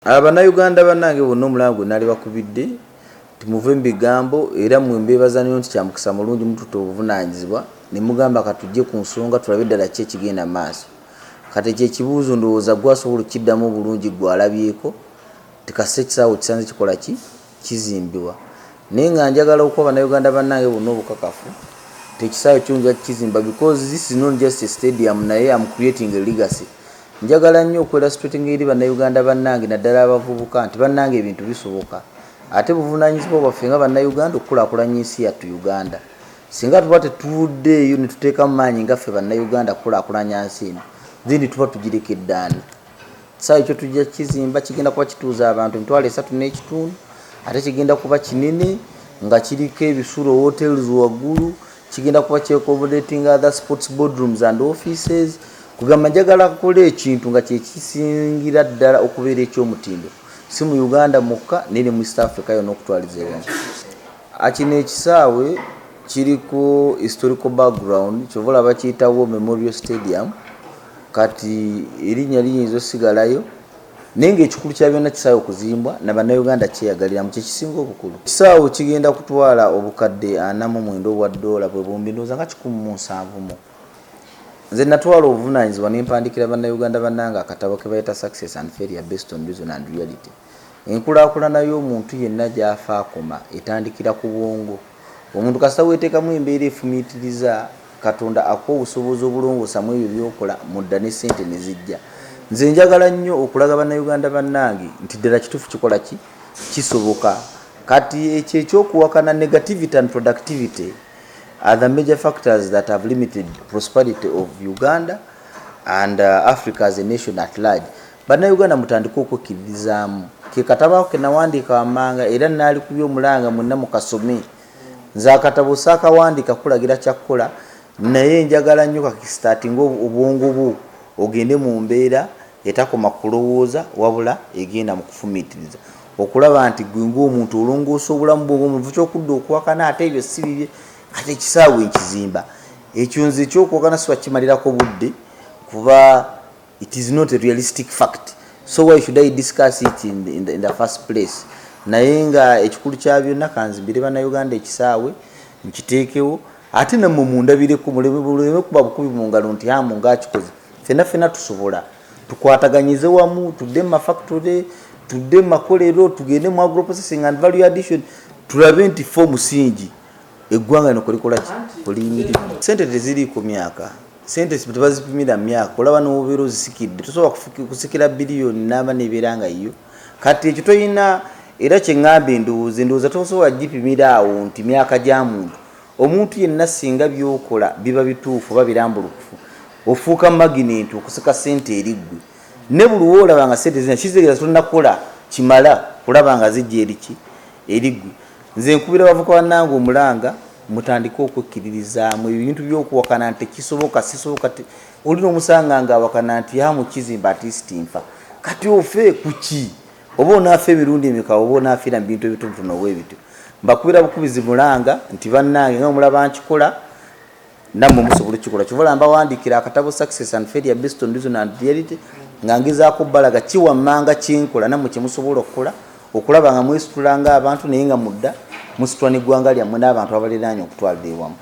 Abannayuganda bannange bonna, omulanga gwe nali bakubidde timuve mu bigambo, era mwe mbeebaza nnyo nti kyamukisa mulungi mututte obuvunaanyizibwa ne mugamba katujje ku nsonga tulabe ddala ki ekigenda mu maaso. Kati ekyo ekibuuzo ndowooza gwe asobola okukiddamu obulungi, gwe alabyeko tikasita ekisaawe kisanze kikola ki, kizimbibwa. Naye nga njagala okuwa Bannayuganda bannange bonna obukakafu nti ekisaawe kyo nja kukizimba, because this is not just a stadium, naye am creating a legacy. Njagala nnyo okuillustrating eri Bannayuganda bannange, naddala abavubuka, nti bannange ebintu bisoboka, ate buvunaanyizibwa bwaffe nga Bannayuganda okukulaakulanya ensi yattu Uganda. Singa tuba tetuvuddeeyo ne tuteekamu maanyi nga ffe Bannayuganda kukulaakulanya nsi eno, then tuba tugirekedde ani? Kisaawe ekyo tujja kukizimba, kigenda kuba kituuza abantu 35,000, ate kigenda kuba kinene nga kiriko ebisulo, hotels waggulu, kigenda kuba kyaccommodating other sports boardrooms and offices. Kugamba njagala kukola ekintu nga kyekisingira ddala okubeera ekyomutindo, si mu Uganda mukka naye ne mu East Africa yonna okutwaliza ewamu. Kino ekisaawe kiriko historical background, kyova olaba kiyitawo Memorial Stadium. Kati erinnya liyinza osigalayo, naye ngaekikulu kya byonna kisaawe okuzimbwa nabannayuganda kyeyagaliramu, kyekisinga obukulu. Kisaawe kigenda kutwala obukadde 49 obwa ddoola, bwe buwumbi ndowooza nga 170. Nze natwala obuvunanyizibwa nempandikira Bannayuganda bannange akatabo ke bayita Success and Failure Based on Reason and Reality. Enkulaakulana y'omuntu yenna gy'afa akoma etandikira ku bwongo. Omuntu kasita weteekamu embeera efumiitiriza, Katonda akuwa obusobozi obulongoosamu ebyo byokola mudda ne sente ne zijja. Nze njagala nnyo okulaga Bannayuganda bannange nti ddala kituufu kikola ki, kisoboka. Kati ekyo ekyokuwakana, negativity and productivity are the major factors that have limited prosperity of Uganda and Africa as a nation at large. Bannayuganda mutandike okwekkiririzaamu. Ke katabo ako ke nawandiika wammanga, era naalikubye omulanga mwenna mukasome. Nze akatabo saakawandiika kulagira kyakkola, naye njagala nnyo kakikickstartinga obwongo bwo ogende mu mbeera etakoma kulowooza, wabula egenda mu kufumiitiriza, okulaba nti gwe ng'omuntu olongoosa obulamu bwo ng'omuntu, kyokudda okuwakana ate ebyo si bibye. Kati ekisaawe nkizimba, ekyo nze ekyokuwakana siba kimalirako budde, kuba it is not a realistic fact, so why should I discuss it in the first place? Naye nga ekikulu kya byonna, kanzimbire Bannayuganda ekisaawe nkiteekewo, ate nammwe mundabireko, muleme kuba bukubi mu ngalo nti hamu ngaakikoze. Fenna fenna tusobola, tukwataganyize wamu, tudde mu mafactory, tudde mu makolero, tugende mu agroprocessing and value addition, tulabe nti fe omusingi eggwanga lino kulikola ki, kuliyimirira. Sente teziriiko myaka, sente tebazipimira myaka. Olaba nobubeera ozisikidde, tosobola kusikira biliyoni namba nebeera nga yo. Kati ekyo toyina, era kyeŋŋamba endowooza tosobola gipimira awo nti myaka gya muntu. Omuntu yenna singa byokola biba bituufu oba birambulukufu, ofuuka magnet okusika sente eriggwe. Ne buli woolaba nga sente zina kitegeeza tonakola kimala kulaba nga zijja eriki eriggwe. Nze nkubira bavuka bannange omulanga, mutandike okwekkiririzaamu. Ebintu byokuwakana nti tekisoboka, sisoboka, olina omusanga nga awakana nti hamu kizimba artist nfa. Kati ofe kuki? Oba onaafa emirundi emeka? Oba onaafiira mu bintu ebitonotono oba ebityo? Mbakubira bukubizi mulanga nti bannange, nga mulaba nkikola, nammwe musobola okukikola. Kyova mbawandiikira akatabo Success and Failure Based on Reason and Reality, nga ngezaako balaga kiwammanga kyenkola nammwe kyemusobola okukola, okulaba nga mwesitula nga abantu, naye nga mudda musitula neggwanga lyammwe n'abantu abaliraanye okutwalira ewamu.